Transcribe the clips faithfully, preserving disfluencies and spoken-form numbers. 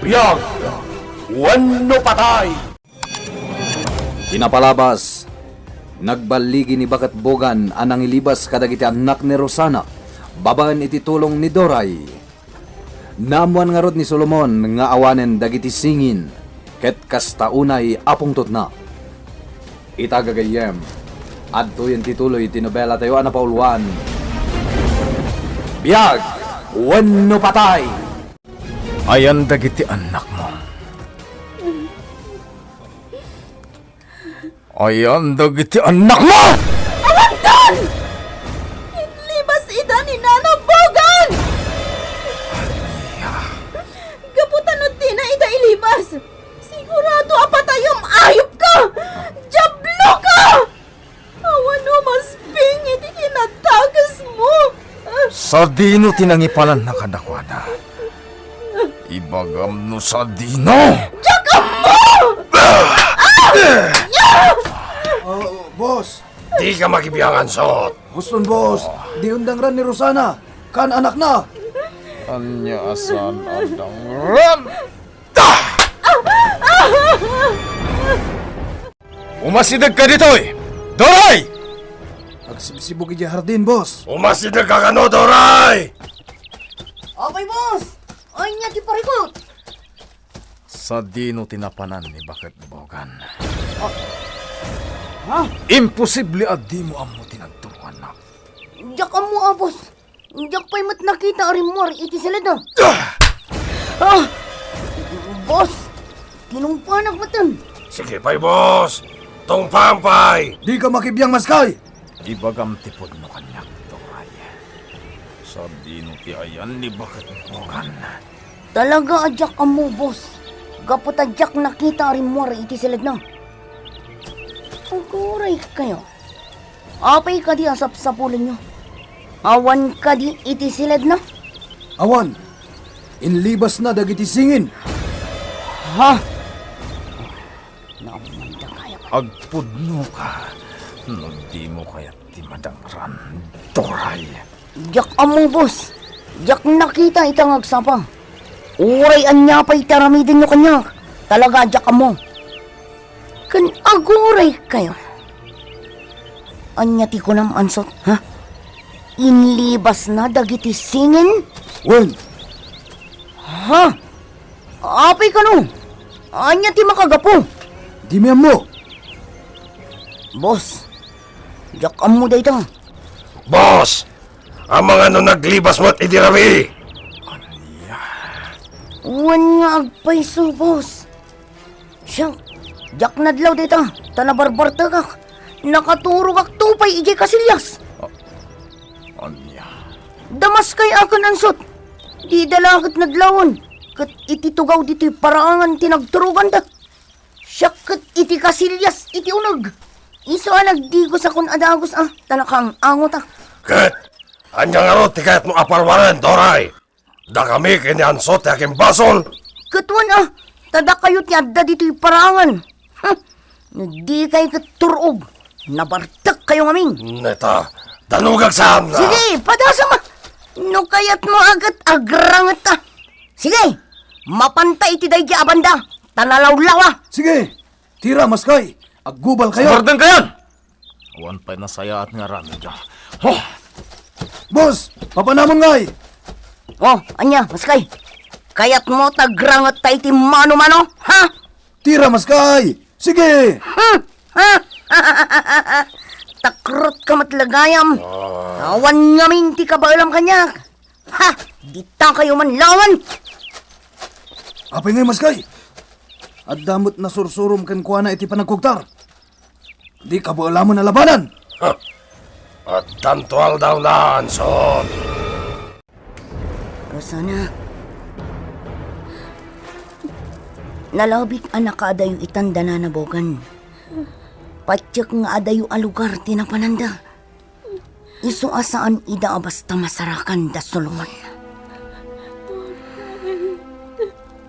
Biag wenno patay! Ti napalabas, nagballigi ni Baket Bogan a nangilibas kadagiti annak ni Rosana babaen iti tulong ni Doray. Naammoan ngarud ni Solomon nga awanen dagiti singin, ket kasta unay a pungtotna. Ita gagayyem, adtoyen ti tuloy ti nobelatayo a napauluan, Biag wenno Patay! Ayan dagiti annakmo. Ayan dagiti annakmo! Awanton! Inlibas ida ni Nana Bogan! Ania? Gapu ta no dina ida ilibas, sigurado a patayem, ayupka! Diabloka! Awan no masping iti kinadakesmo! Sadino ti nangipananna kadakuada? Ibagam no sadino! Diak ammo! Ah, boss! Dika makibiangan, Sot! Huston, boss! Di undangran ni Rosana! Kan anakna! Ania a saan a dangran? Umasidegka ditoy! Doray! Agsibsibog idiay hardin, boss! Umasidegka kano, Doray! Apay, boss! Ania ti parikut? Sadino ti napanan ni Baket Bogan? Ah. Ha? Imposible a dimo ammo ti nagtuloanna. Diak ammo, ah, boss. Diak pay met nakita a rimmuar iti siledna. Ah! Ah! Boss, tinungpanak metten. Sige pay, boss. Tungpam pay. Dika makibiang, maskay! Ibagam ti pudno kaniak, Doray. Sadino ti ayan ni Baket Bogan? Talaga a diak ammo, boss. Gapu ta diak nakita a rimmuar iti siledna. Aguray kayo. Apay kadi a sapsapulenyo? Awan kadi iti siledna? Awan. Inlibasna dagiti singin. Ha? Naammoanda kayat. Agpudnoka no dimo kayat ti madangran, Doray. Diak ammo, boss. Diak nakita ita nga agsapa. Uray ania pay ti aramidenyo kaniak, talaga a diak ammo. Ken aguray kayo. Ania ti kunam, Ansot, ha? Inlibasna dagiti singin? Wen. Ha? Apay kano? Ania ti makagapu? Dimi ammo. Boss, diak ammo dayta. Boss, amangan no naglibas met idi rabii? Ania? Wen nga agpayso, boss. Siak, diak nadlaw dayta, ta nabarbartekak. Nakaturogakto pay idiay kasilias. A-, ania? Damaskay aken, Ansot. Dida la ket nadlawen, ket iti tugaw ditoy paraangan ti nagturoganda. Siak ket iti kasilias iti uneg. Isu a nagdigos a kun a dagus a, ta nakaang-angotak. Ket ania ngarud ti kayatmo a paruaren, Doray? Dakami ken ni Ansot ti agimbasol. Ket wen a, ta dakayo ti adda ditoy paraangan. Hm, no dikay ket tur-og, nabartekkayo ngamin. Neta, danogak saan a. Sige, padasam a. No kayatmo a ket agrangetka. Sige, mapanta iti daydi a banda, ta nalawlawa. Sige, tira, maskay, aggubalkayo. Sumardenkayon! Awan pay nasayaat nga aramidyo. Oh! Boss, papanamon ngay! Oh, ania, maskay? Kayatmo ta agrangetka iti mano-mano, ha? Tira, maskay! Sige! Hmm. Ha? Takrotka met la gayam. Ah. Awan ngamin ti kabaelam kaniak. Ha! Ditakayo man lawan! Apay ngay, maskay? Adda met nasursurom kenkuana iti panagkugtar. Di kabaelamen a labanan! Ha! Addanto aldawna, Ansot! Rosana, nalabit a nakaadayo itan da Nana Bogan. Patiek nga adayo a lugar ti napananda. Isu a saan ida a basta masarakan da Solomon.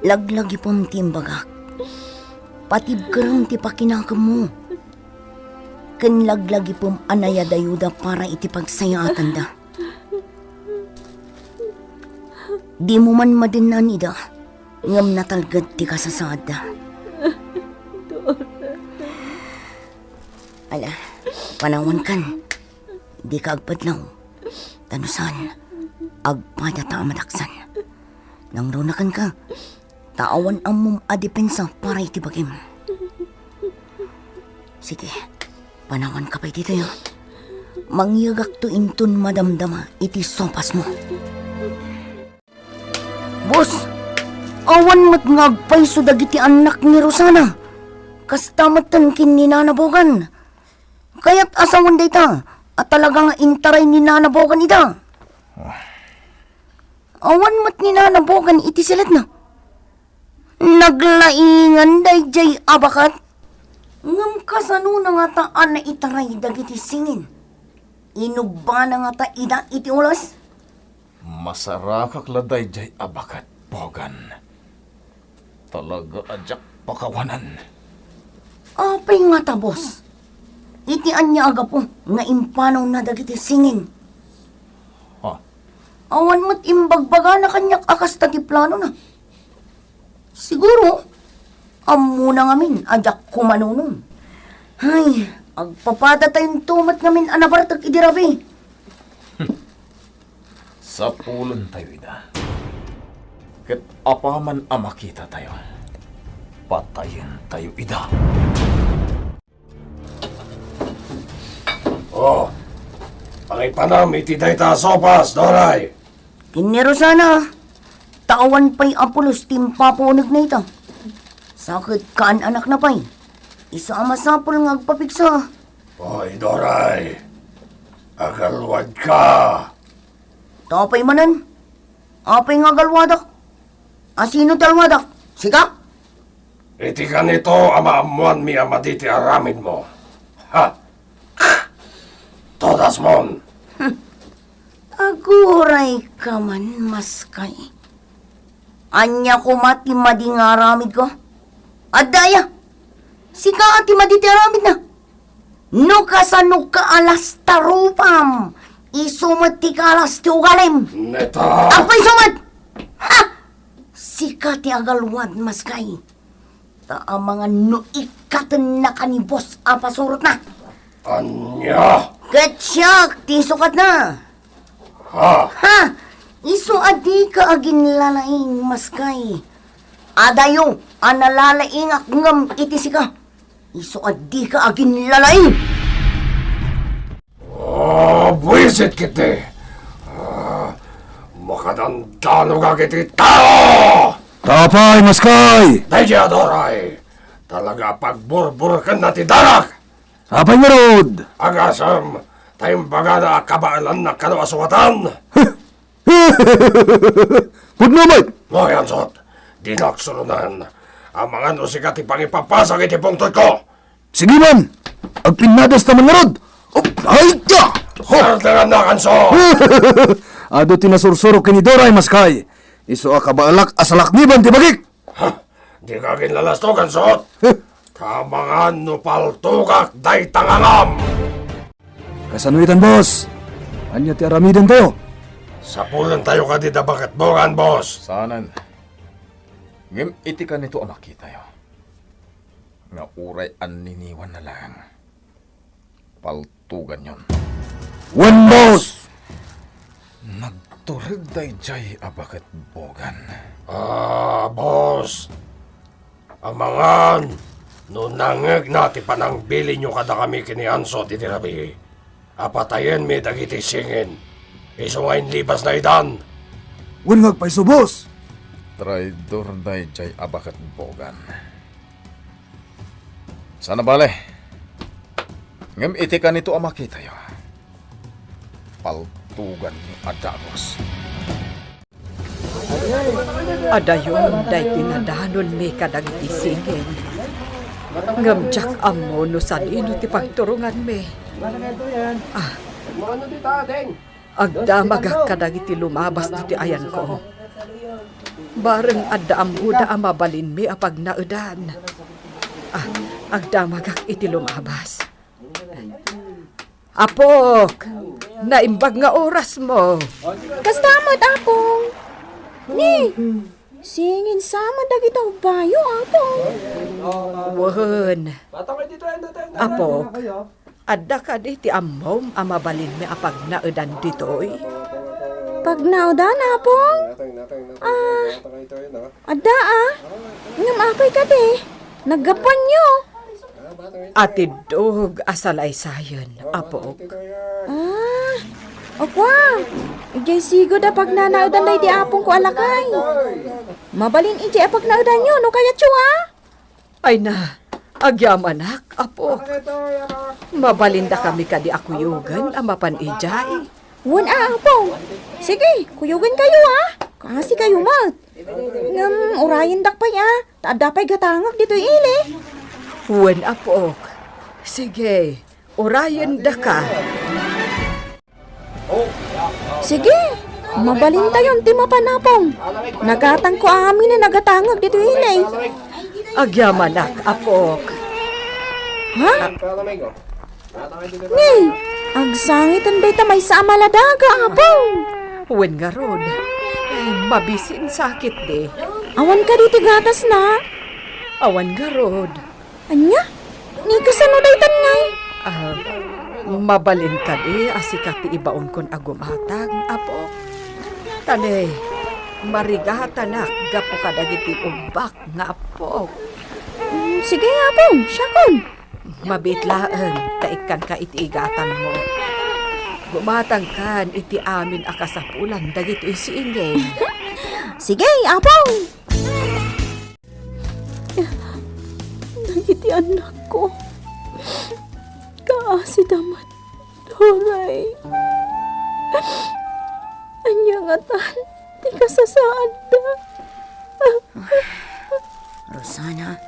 Laglagipem ti imbagak. Patibkerem ti pakinakemmo. Ken laglagipem a nayadayoda para iti pagsayaatanda. Dimo man madennan ida. Ngem natalged ti kasasaadda. Ala, panawankan. Dika agpadlaw. Ta no saan, agpada ta a madaksan. Nangrunakanka, ta awan ammom a depensa para iti bagim. Sige, panawanka pay ditoy, a. Mangyegakto inton madamdama iti sopasmo. Boss, awan met nga agpayso dagiti annak ni Rosana. Kasta metten ken ni Nana Bogan. Kayat a sawen dayta a talaga nga intaray ni Nana Bogan ida. Awan met ni Nana Bogan iti siletna. Naglaingan daydiay a baket. Ngem kasanona ngata a naitaray dagiti singin? Inubbana ngata ida iti ules? Masarakak la daydiay a baket, Bogan. Talaga a diak pakawanan. Apay ngata, boss? Iti ania a gapu nga impanawna dagiti singin? Ha? Awan met imbagbagana kaniak a kasta ti planona. Siguro, ammona ngamin a diak kumanunom. Hay, agpapadatayon to met ngamin a nabartek idi rabii. Sapulentayo ida. Ket apaman a makitatayo, patayentayo ida. Oh, pangipanam iti dayta a sopas, Doray. Ken ni Rosana, ta awan pay a pulos ti impapaunegna ita. Sa ket kaan-anakna pay. Isu a masapul nga agpapigsa. Oy, Doray. Agalwadka. Ta apay manen? Apay nga agalwadak? A sino ti alwadak? Sika? Iti kanito a maammoanmi a madi ti aramidmo. Ha? Todasmon! Agurayka man, maskay. Ania koma ti madi nga aramidko? Adda aya? Sika a ti madi ti aramidna. No kasano kaalas ti rupam, isu met ti kaalas ti ugalim. Neta! Apay isu met? Ha! Sika ti agalwad, maskay. Ta amangan no ikkatennaka ni boss a pasurotna. Ania? Ket siak ti sukatna. Ha? Ha? Isu a dika aginlalaing, maskay. Adayo a nalalaingak ngem iti sika. Isu a dika aginlalaing. Ah, buisit ketdi. Ah, makadandalogak iti tao! Ta apay, maskay? Daydiay a Doray, talaga a pagburburkenna ti darak. Apay ngarud? Agasem, ta imbagana a kabaelannak kano a sukatan. Pudno met! Ngayansot, dinak suronen. Amangan no sika ti pangipapasak iti pungtotko. Sige man! Agpinnadas ta man ngarud! Oh, ay, ya! Ho! Sardengannak, Anso! Adu ti nasursurok ken ni Doray, maskay. Isu a kabaelak a salakniban ti bagik. Ha? Dika aginlalasto, Gansot? Huh? Ta amangan no paltogak dayta nga angam! Kasano itan, boss? Ania ti aramidentayo? Sapulentayo kadi da baket Bogan, boss. Saanen. Ngem iti kanito a makitayo, nga uray anniniwanna laeng. Paltuganyon. Wen, boss! Nagtured daydiay a baket Bogan. Ah, boss. Amangan no nangngegna ti panangbilinyo kadakami ken ni Anso iti rabii a patayenmi dagiti singin, isu nga inlibasna idan. Wen nga agpayso, boss! Traidor daydiay a baket Bogan. Saan a bale. Ngem iti kanito a makitayo, paltuganmi a dagus. Adayon daytoy nadanonmi kadagiti singin. Ngem diak ammo no sadino ti pagturonganmi. Ah, Agdamagak kadagiti lumabas ditoy ayanko. Bareng adda ammoda a mabalinmi a pagnaedan. Ah, agdamagak iti lumabas. Apok, naimbag nga orasmo. Kasta met, Apong. Ni, Singin sama dagita ubbayo, Apong. Wen, Apok, adda kadi ti ammom a mabalinmi a pagnaedan ditoy? Pagnaedan, Apong? Ah, adda, ah. Ngem apay kadi? Naggapuanyo? Atiddog a salaysayen, Apok. Ah, ukua. Idiay sigud a pagnanaedan daydi apongko a lakay. Mabalin idiay a pagnaedanyo, no kayatyo, ah? Ay na, agyamanak, Apok. Mabalindakami kadi a kuyogen a mapan idiay? Wen a, Apong. Sige, kuyogenkayo, ah. Kaasikayo met. Ngem, urayendak pay, ah. Ta adda pay gatangek ditoy ili. Wen, Apok. Sige, urayendaka. Sige, mabalintayon ti mapan, Apong. Nagatangko amin a nagatangek ditoy ili. Agyamanak, Apok. Ha? Ni, agsangiten dayta maysa a maladaga, Apong. Wen ngarud. Ay, mabisin sakit di. Awan kadi ti gatasna? Awan ngarud. Ania? Ni kasano daytan ngay? Ah, mabalin kadi a sika ti ibaonkon a gumatang, Apok? Ta ne, marigatanak gapu kadagiti ubbak nga Apok. Mm, sige, Apong, siakon. Mabiit laeng ta ikkanka iti igatangmo. Gumatangkan iti amin a kasapulan dagitoy singin. Sige, Apong! Dagiti annakko, kaasida met, Doray. Ania ngatan ti kasasaadda? Rosana.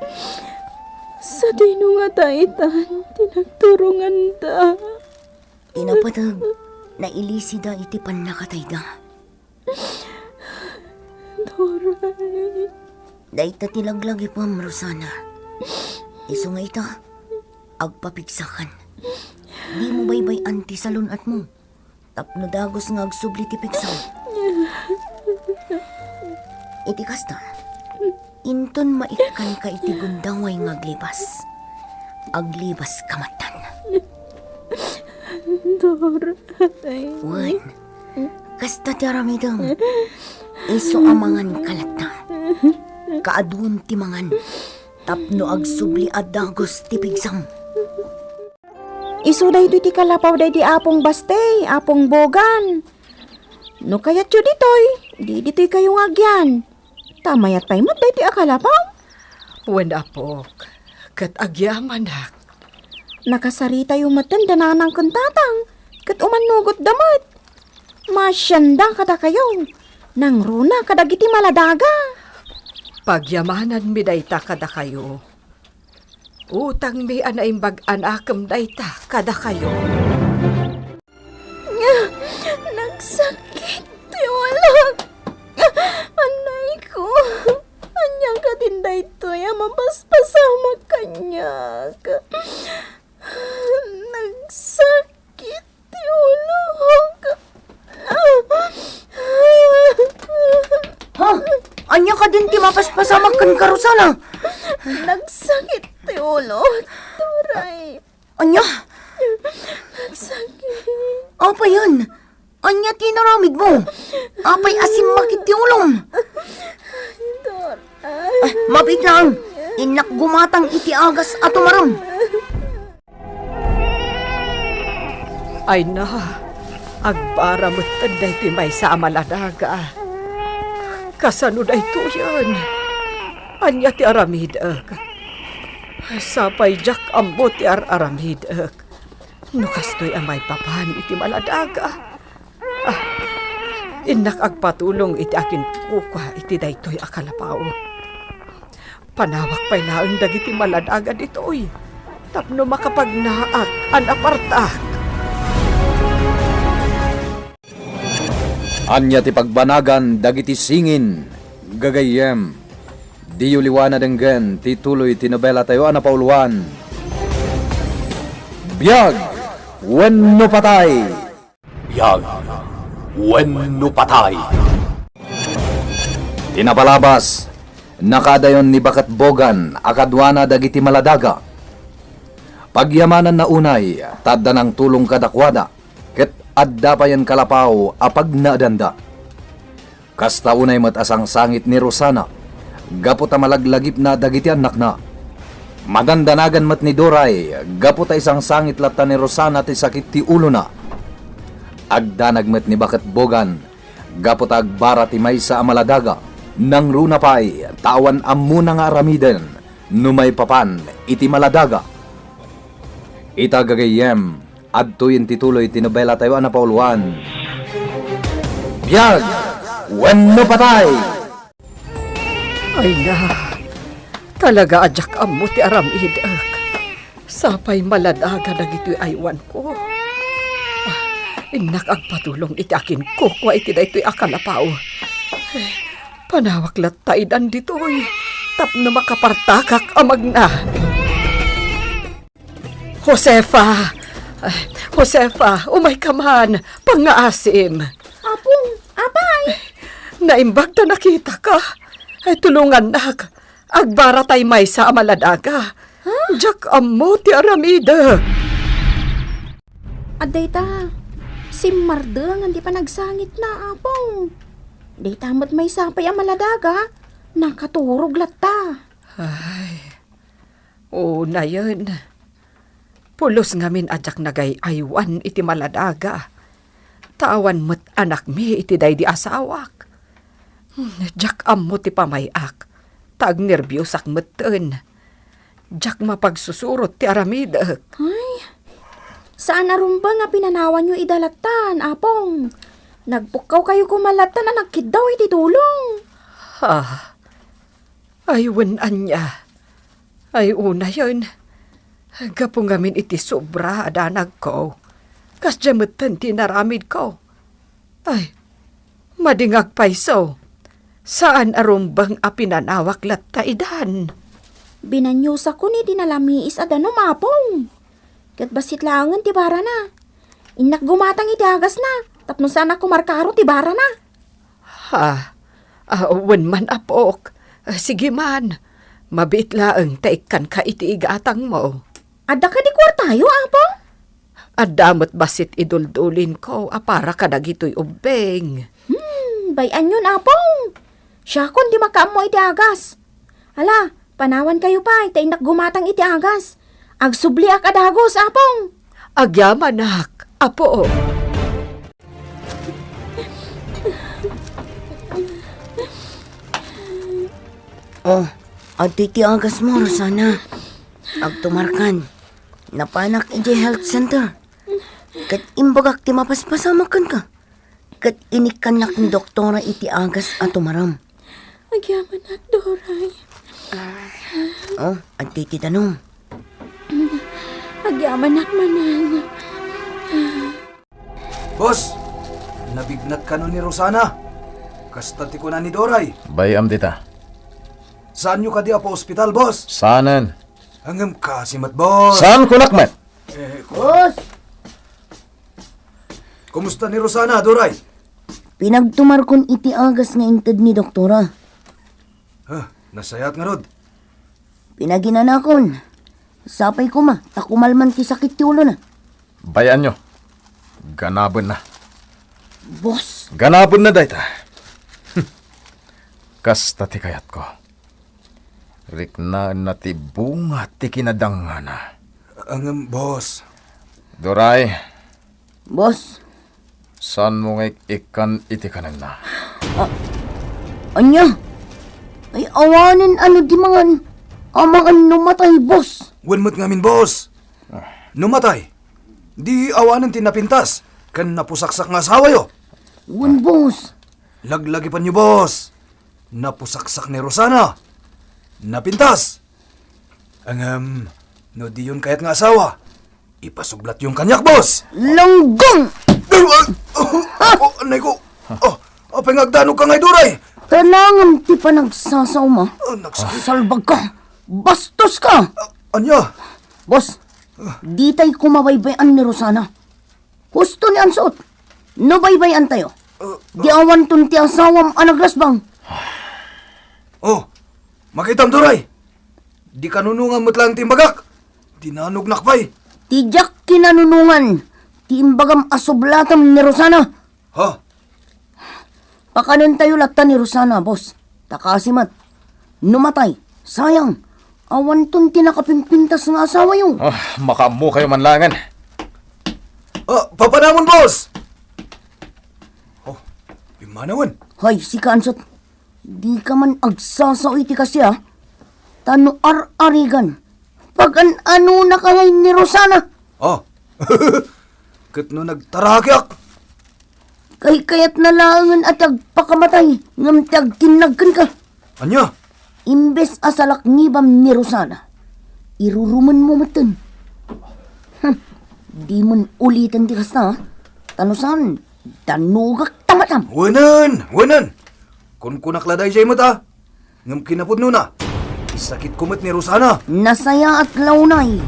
Sadino ngata itan ti nagturonganda? Ti napateg, nailisida iti pannakatayda. Doray. Dayta ti laglagipem, Rosana. Isu nga ita, agpapigsakan. Dimo baybay-an ti salun-atmo tapno dagus nga agsubli ti pigsam. Iti kasta, inton maikkanka iti gundaway nga aglibas, aglibaska met. Doray. Wen, kasta ti aramidem. Isu a manganka latta. Kaaduem ti mangan tapno agsubli a dagus ti pigsam. Isu daytoy ti kalapaw daydi Apong Bastey, Apong Bogan. No kayatyo ditoy, di ditoykayo nga agyan. Ta mayat pay met daytoy a kalapaw. Wen, Apok, ket agyamanak. Nakasaritayo metten da nanang ken tatang, ket umannugotda met. Maasianda kadakayo, nangruna kadagiti maladaga. Pagyamananmi dayta kadakayo. Utangmi a naimbag a naakem dayta kadakayo. Nagsakit ti ulok. Anayko, ania kadin daytoy a mapaspasamak kaniak? Nagsakit ti ulok. Ha? Ania kadin ti mapaspasamak kenka, Rosana? Nagsakit ti ulok, Doray. Ania? Nagsakit. Apayen? Ania ti inaramidmo? Apay a simmakit ti ulom? Doray. Ah, mabiit lang. Innak gumatang iti agas a tumarem. Ay na, agbara metten daytoy maysa a maladaga. Kasano daytoyen? Ania ti aramidek? Sapay diak ammo ti ar-aramidek. No kastoy a maipapan iti maladaga. Ah, innak agpatulong iti akinkukua iti daytoy a kalapaw. Panawak pay laeng dagiti maladaga ditoy tapno makapagnaak a napartak. Ania ti pagbanagan dagiti singin, gagayyem? Diyo liwa na denggen ti tuloy ti nobelatayo a napauluan, Biag wenno Patay. Biag wenno patay. Ti napalabas, nakaadayon ni Baket Bogan a kaduana dagiti maladaga. Pagyamanan na unay, ta adda nangtulong kadakuada, ket adda payen kalapaw a pagnaedanda. Kasta unay met a sangsangit ni Rosana, gapu ta malaglagipna dagiti annakna. Madandanagan met ni Doray, gapu ta isangsangit latta ni Rosana ti sakit ti ulona. Agdanag met ni Baket Bogan, gapu ta agbara ti maysa a maladaga, nangruna pay ta awan ammona nga aramiden no maipapan iti maladaga. Ita gagayyem, adtoyen ti tuloy ti nobelatayo a napauluan. Biag wenno patay! Ay na, talaga a diak ammo ti aramidek. Sapay maladaga dagitoy aywanko. Ah, innak agpatulong iti akinkukua iti daytoy a kalapaw. Eh, panawak latta idan ditoy tapno makapartakak a magna. Josefa! Ay, Josefa, umayka man! Pangngaasim! Apong, apay! Naimbag ta nakitaka. Ay, tulongannak. Agbara tay maysa a maladaga. Ha? Diak ammo ti aramidek. Adda ita, simmardeng ti panagsangitna, Apong. Dayta met maysa pay a maladaga, nakaturog latta. Ay, unayen. Pulos ngamin a diak nagay-aywan iti maladaga. Ta awan met anakmi iti daydi asawak. Hmm, diak ammo ti pamay-ak, ta agnerbiosak metten. Diak mapagsusurot ti aramidek. Ay, saan a rumbeng a pinanawanyo ida lattan, Apong. Nagpukkawkayo koma lattan a nagkiddaw iti tulong. Ah, Ay, wen ania? Ay, unayen, gapu ngamin iti sobra a danagko, kasdiay metten ti inaramidko. Ay, madi nga agpayso. Saan a rumbeng a pinanawak latta idan. Binaniosakon iti nalamiis a danum, Apong. Ket bassit laengen ti barana. Innak gumatang iti agasna, tapno saan a kumarkaro ti barana. Ha? Ah, wen man, apok. Ah, sige man. Mabiit laeng ta ikkanka iti igatangmo. Adda kadi kuartayo, Apong? Adda met bassit iduldulinko a para kadagitoy ubbing. Hmm, bay-anyon, Apong. Siakon ti makaammo iti agas. Ala, panawankayo pay, ta innak gumatang iti agas. Agsubliak a dagus, Apong. Agyamanak, Apo. Oh, adtoy ti agasmo, Rosana. Agtumarkan. Napanak idiay health center. Ket imbagak ti mapaspasamak kenka. Ket inikkannak ni doktora iti agas a tumaram. Agyamanak, Doray. Oh, adtoy ti danum. Agyamanak manen. Boss, nabignat kano ni Rosana? Kasta ti kuna ni Doray. Bay-am dita. Saanyo kadi a paospital, boss? Saanen. Ngem kaasi met, boss. Saan kunak met? Eh, ku- Boss! Kumusta ni Rosana, Doray? Pinagtumarkon iti agas nga inted ni doktora. Ah, nasayaat ngarud. Pinaginanakon. Sapay koma, ta kumalman ti sakit ti ulona. Bay-anyo. Ganabenna. Boss. Ganabenna dayta. Kasta ti kayatko. Riknaenna ti bunga ti kinadangngana. Ngem, boss. Doray. Boss. Saanmo nga ik-ikkan iti kanenna? Ah, ania? Ay, awanen ano di mangan. Amangan no matay, boss. Wen met ngamin, boss. No matay, di awanen ti napintas ken napusaksak nga asawayo. Wen, boss. Laglagipanyo, boss. Napusaksak ni Rosana. Napintas. Ngem, no diyon kayat nga asawa, ipasublatyon kaniak, boss. Langgam! Ay, ay, oh, oh, oh, anay ko. Oh, apay nga agdanog ka ngay, Doray? Tanangem ti panagsasaoma. Ah, nagsakit. Salbag ka. Bastos ka. Ah, anya? Boss, ditay kumabaybay-an ni Rosana. Husto ni Ansot. No baybay-antayo, di awanton ti asawam a nagrasbang. Oh, makitam, Doray! Di kanunongan met laeng ti imbagak. Dinanognak pay. Ti diak kinanunongan, ti imbagam a sublatem ni Rosana. Ha? Pakanentayo latta ni Rosana, boss. Ta kasi met, no matay, sayang, awanton ti nakapimpintas nga asawayo. Ah, makaammokayo man laengen. Ah, papanamon, boss! Oh, pimmanawen. Hay, sika, Ansot. Dika man agsasao iti kasia, ta no ar-arigan, pagan-anonaka ngay ni Rosana. Ah, ket no nagtarakiak? Kaykayatna laengen a ti agpakamatay, ngem ti agtinnag kenka. Ania? Imbes a salaknibam ni Rosana, irurumenmo metten. Hmm, dimen uliten ti kasta, ta no saan, danogak ta matam. Wenen, wenen! Kunkunak la daydiay met a. Ngem kinapudnona, isakitko met ni Rosana. Nasayaat la unay.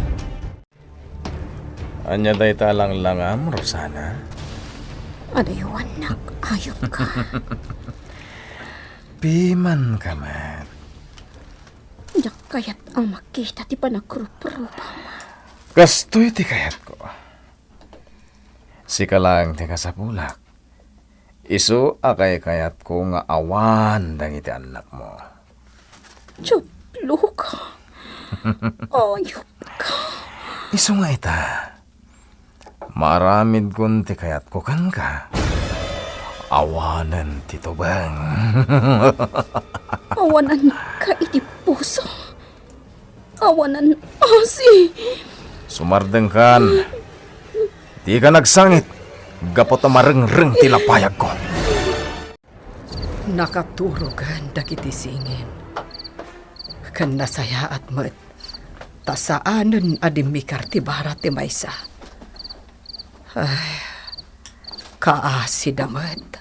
Ania dayta a langlangam, Rosana? Adayo, annak, ayupka. Pimanka met. Diak kayat a makita ti panagruprupam. Kastoy ti kayatko. Sika laeng ti kasapulak. Isu a kaykayatko nga awan dagiti annakmo. Tuplo ka. Ayupka. Isu nga ita, maaramidkon ti kayatko kenka. Awanen ti tubeng. Awananka iti puso. Awanan asi. Sumardengkan. Dika nagsangit gapu ta marengreng ti lapayagko. Nakaturogen dagiti singin. Ken nasayaat met ta saanen a dimmikar ti bara ti maysa. Ay, kaasida met.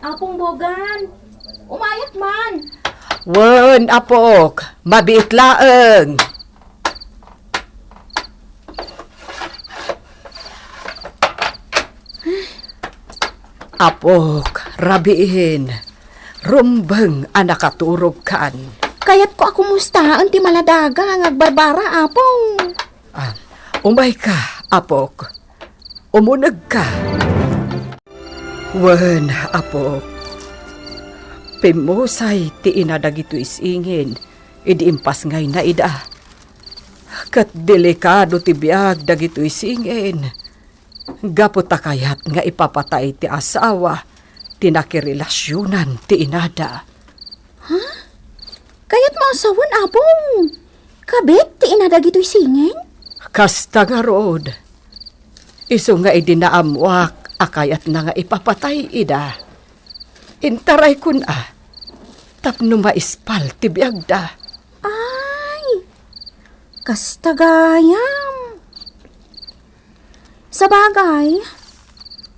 Apong Bogan, umayak man. Wen, apok, mabiit laeng. Apok, rabiin, rumbeng a nakaturogkan. Kayatko a kumustaen ti maladaga nga agbarbara, Apong. Ah, umayka, apok. Umunegka. Wen, apok. Pimmusay ti ina dagitoy singin idi impasngayna ida. Ket delikado ti biag dagitoy singin. Gapu ta kayat nga ipapatay ti asawa ti nakirelasionan ti inada. Ha? Kayatmo a sawen, Apong? Kabit ti ina dagitoy singin? Kasta ngarud. Isu nga idi naammoak a kayatna nga ipapatay ida, intaraykon a tapno maispal ti biagda. Ay, kasta gayam. Sabagay,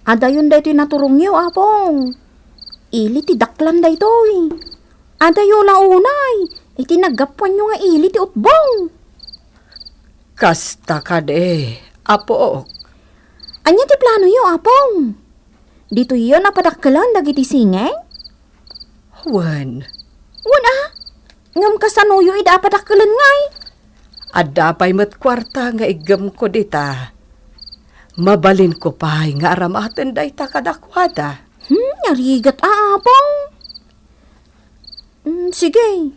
adayon daytoy naturongyo, Apong. Ili ti daklan daytoy. Adayo la unay iti naggapuanyo nga ili ti utbong. Kasta kadi, apok. Ania ti planoyo, Apong? Ditoyyon a padakkelen dagiti singin? Wen. Wen a? Ngem kasanoyo ida a padakkelen ngay? Adda pay met kuarta nga iggemko dita. Mabalinko pay nga aramaten dayta kadakuada. Hmm, narigat a, Apong. Hmm, sige.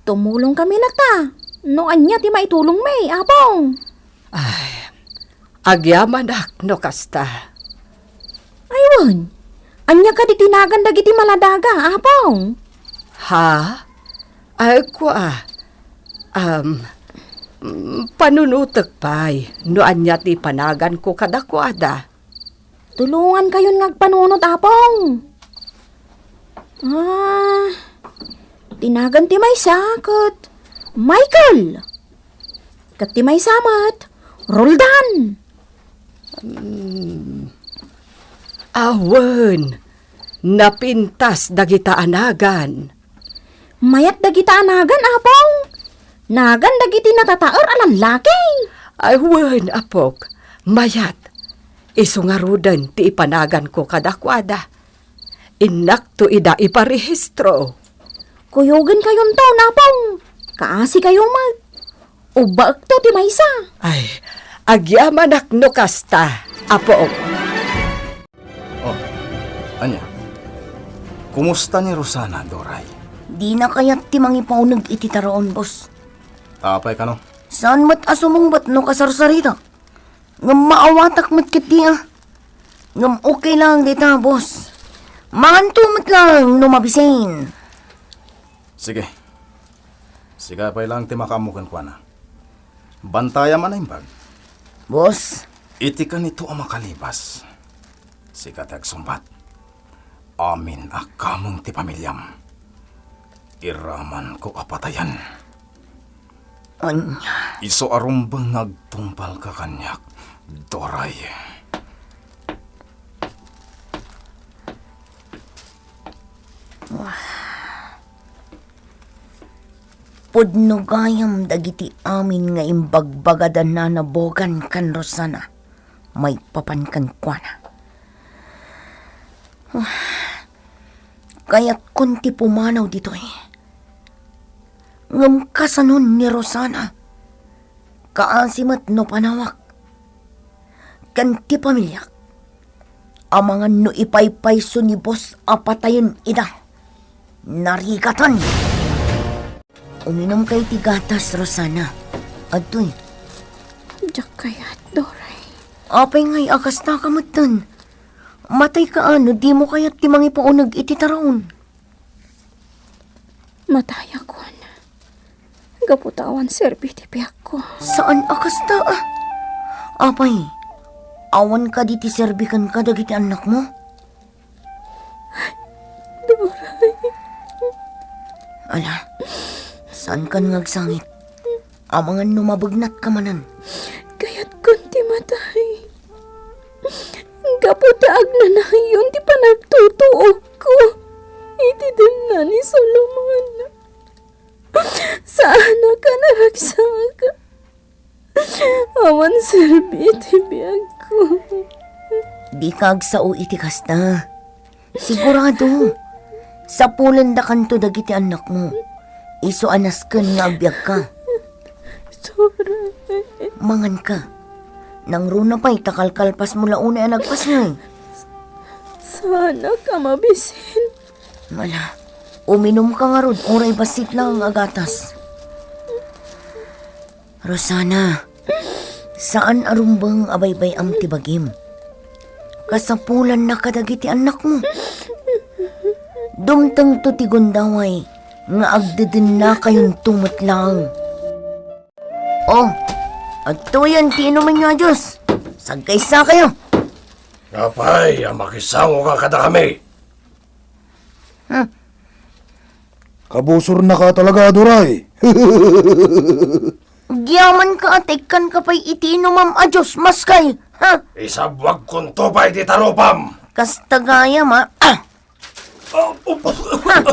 Tumulongkami latta. No ania ti maitulongmi, Apong? Ay, agyamanak no kasta. Ay, wen. Ania kadi ti nagan dagiti maladaga, Apong? Ha? Ay, kua. Um, mm, panunotek pay no ania ti panaganko kadakuada. Tulongankayon nga agpanunot, Apong. Ah, ti nagan ti maysa ket Michael. Ket ti maysa met, Roldan. Hmm. Awen, napintas dagita a nagan. Mayat dagita a nagan, Apong. Nagan dagiti natataer a lallaki. Ay, wen, apok. Mayat. Isu ngaruden ti ipanaganko kadakuada. Innakto ida iparehistro. Kuyogenkayonto, Napong. Kaasikayo met. Ubbaekto ti maysa. Ay, agyamanak no kasta, Apok. Oh, ania? Kumusta ni Rosana, Doray? Dina kayat ti mangipauneg iti taraon, boss. Apay kano? Saan met a sumungbat no kasarsarita? Ngem maawatak met ketdi a. Ngem okay lang dita, boss. Manganto met lang no mabisin. Sige. Sika pay lang ti makaammo kenkuana. Bantayam a naimbag. Boss. Iti kanito a makalibas, sika ti agsungbat. Amin a kameng ti pamiliam, iramanko a patayen. Ania? Isu a rumbeng nga agtungpalka kaniak, Doray. Pudno gayam dagiti amin nga imbagbagada Nana Bogan ken Rosana maipapan kenkuana. Kayatkon ti pumanaw ditoy. Ngem kasanon ni Rosana, kaasi met no panawak ken ti pamiliak. Amangan no ipaypayso ni boss a patayen ida. Narigatan! Uminumka iti gatas, Rosana. Adtoy. Diak kayat, Doray. Apay ngay a kasta ka metten? Matayka a no dimo kayat ti mangipauneg iti taraon? Matayakon. Gapu ta awan serbi ti biagko. Saan a kasta a? Apay, awan kadi ti serbi kenka dagiti annakmo? Doray. Ala, saankan nga agsangit. Amangan no mabegnatka manen. Kayatkon ti matay. Gapu ta agnanayon ti panagtutuokko iti denna ni Solomon. Saanak a naragsak. Awan serbi ti biagko. Dika agsao iti kasta. Sigurado, sapulendakanto dagiti annakmo. Isu a nasken nga agbiagka. Sorry. Manganka. Nangruna pay ta kalkalpasmo la unay a nagpasngay. Saanak a mabisin. Ala, uminumka ngarud uray bassit laeng a gatas. Rosana, saan a rumbeng a baybay-am ti bagim. Kasapulanna kadagiti annakmo. Dumtengto ti gundaway nga agdedennakayonto met laeng. Oh, adtoyen ti inumenyo a juice. Sagkaysakayo. Apay a makisangoka kadakami? Hmm. Kabusornaka talaga, Doray. Agyamanka a ta ikkanka pay iti inumam a juice, maskay, ha? Isabwagkonto pay ti tarupam. Kasta gayam, a. Ah! Ha?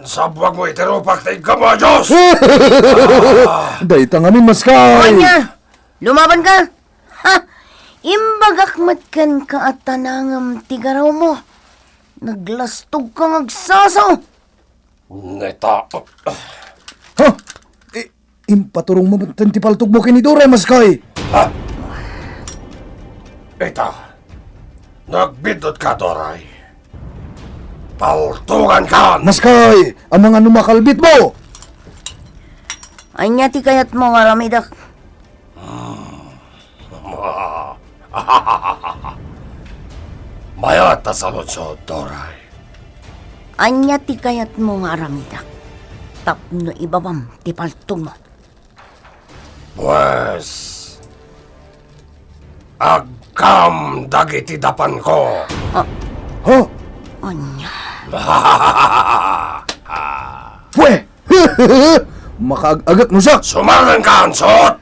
Sabwagmo iti rupak ti iggam a Dios! Dayta ngamin, maskay! Ania? Lumabanka? Ha! Imbagak met kenka a tanangem ti garawmo. Naglastogka nga agsasao. Neta. Ha? I-, impaturongmo met ti paltogmo ken ni Doray, maskay. Ha? Ita, nagbiddut ka, Doray. Paltugan kan! Maskay, amangan no makalbitmo! Ania ti kayatmo nga aramidek? Mayat a saludsod, Doray. Ania ti kayatmo nga aramidek tapno ibabam ti paltogmo? Pues, agkam dagiti dapanko. Ah. Ha? Ania? Pwe! Makaag-agek no siak! Sumarang ka, ansot!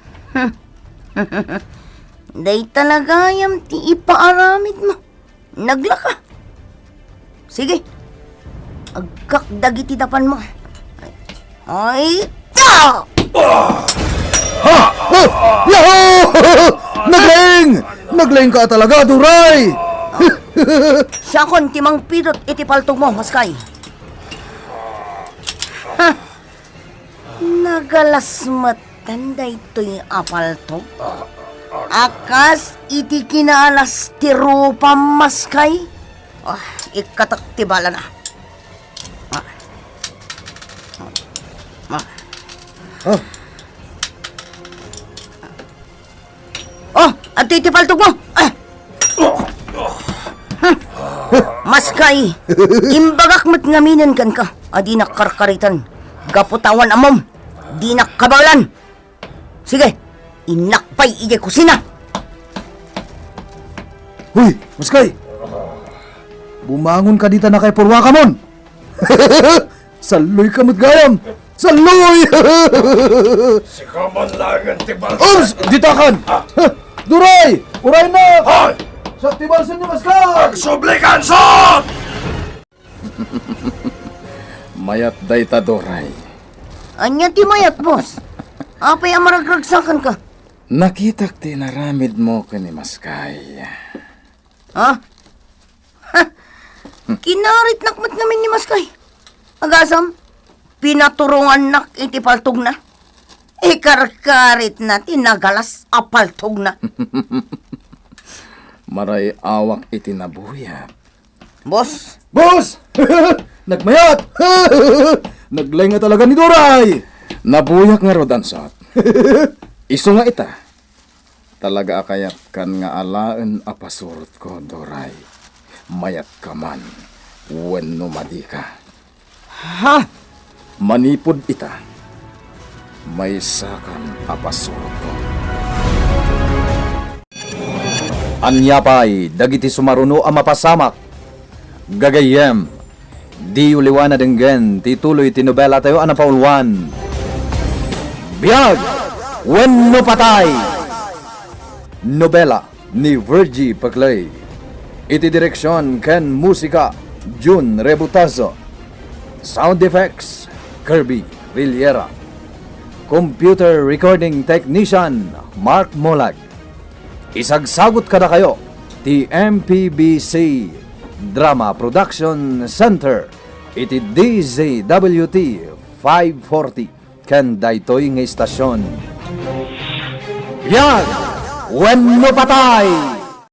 Dayta la gayam ti ipaaramidmo. Naglaka. Sige. Agkak dagiti dapanmo. Ay, ta! Ha! Oh! Yahoo! Naglaing! Naglaingka talaga, Duray! Siakon ti mangpidut iti paltogmo, Maskay. Ha! Nagalas metten daytoy a paltog. A kas iti kinaalas ti rupam, Maskay. Ah, ikkatak ti balana. Ah. Ah. Oh, adtoy ti paltogmo. Ah. Maskay, imbagak met ngaminen kenka a dinak karkaritan gapu ta awan ammom, dinak kabaelan. Sige, innak pay idiay kusina. Hoy, Maskay! Bumangon ka dita nakay purwakamon! Salloy ka met gayam! Salloy! Sika man laengen ti balsa. Ops! Ditakan! Duray! Uray na! Hoy! Siak ti balsen ni Maskay! Agsublikan, sot! Mayat dayta, Duray. Ania ti mayat, boss? Apay a maragragsakanka? Nakitak ti inaramidmo ken ni Maskay. Ha? Kinaritnak met ngamin ni Maskay. Agasam, pinaturongannak iti paltogna. Ikarkaritna ti nagalas a paltogna. Maray-awak iti nabuyat. Boss. Boss! Nagmayat! Naglaing nga talaga ni Duray! Nabuyak ngarud, ansat. Isu nga ita, talaga a kayatkan nga alaen a pasurotko, Duray. Mayatka man wenno madika. Ha? Manipud ita, maysakan a pasurotko. Ania pay dagiti sumaruno a mapasamak? Gagayyem, diyo liwa nadenggen ti tuloy ti nobelatayo a napauluan, Biag wenno Patay! Nobela ni Virgie Paclay. Iti direksion ken musika, Jun Rebutazo. Sound effects, Kirby Rillera. Computer recording technician, Mark Molag. Isagsagut kadakayo ti M P B C Drama Production Center iti D Z W T five forty ken daytoy nga istasion. Biag wenno patay!